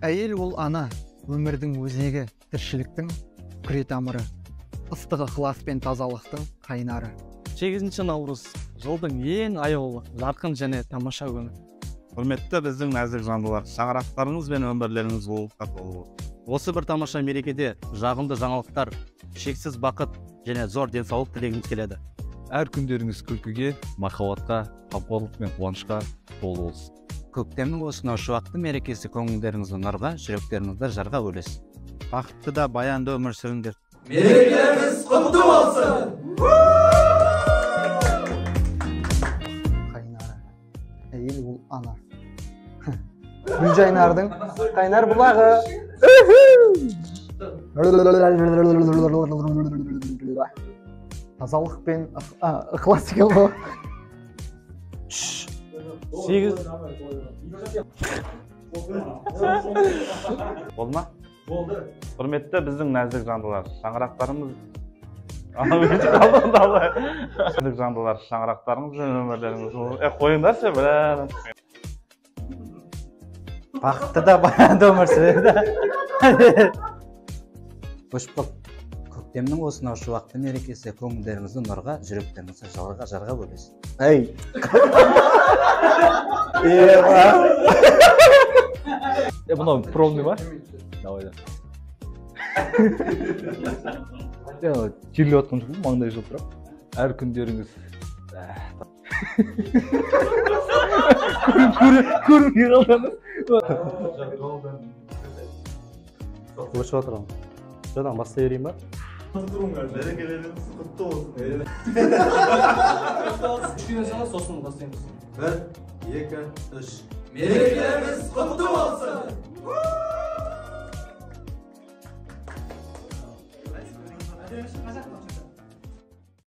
Әйел ол ана, өмірдің өзегі, тіршіліктің күре тамыры, ыстық ықылас пен тазалықтың қайнары. 8 наурыз жылдың ең аяулы, жарқын және тамаша күні. Құрметті біздің нәзік жандылар, шаңырақтарыңыз бен өмірлеріңіз болуға толы болсын. Осы бір тамаша мерекеде жағымды жаңалықтар, шексіз бақыт және зор денсаулық тілегіміз келеді. Әр күндеріңіз күлкіге, махаббатқа, қамқорлық пен қуанышқа толы болсын. Көктемнің осынау шуақты мерекесі көңілдеріңізді нұрға, жүректеріңізді жарға бөлесін. Бақытты да баянды өмір сүріңдер. Мерекеміз құтты болсын! Қайнары. Әйел ол ана. Гүлжайнардың қайнар бұлағы. Тазалық пен ықылас екен ғой. 8 Болды ма? Болды. Құрметті біздің нәзік жандылар, шаңырақтарымыз нәзік жандылар, шаңырақтарыңыз бен өмірлеріңіз. Қойыңдаршы, бля. Бақытты да баянды өмір сүреді. Өшіп қалып, көктемнің осынау шуақты мерекесі көңілдеріңізді нұрға, жүректеріңізді жарға бөлесін. Ей. Мынау пробный ма? Давай да. Терлеп жатқан жоқпын, маңдай жылтырап. Әр күндеріңіз көрінбей қалдыңыз. Өшіп отырмын. Жодан бастай берейін ба? Мерекелеріңіз құтты болсын. Үшке сала, сосын бастаймыз. 1, 2, 3. Мерекелеріңіз құтты болсын!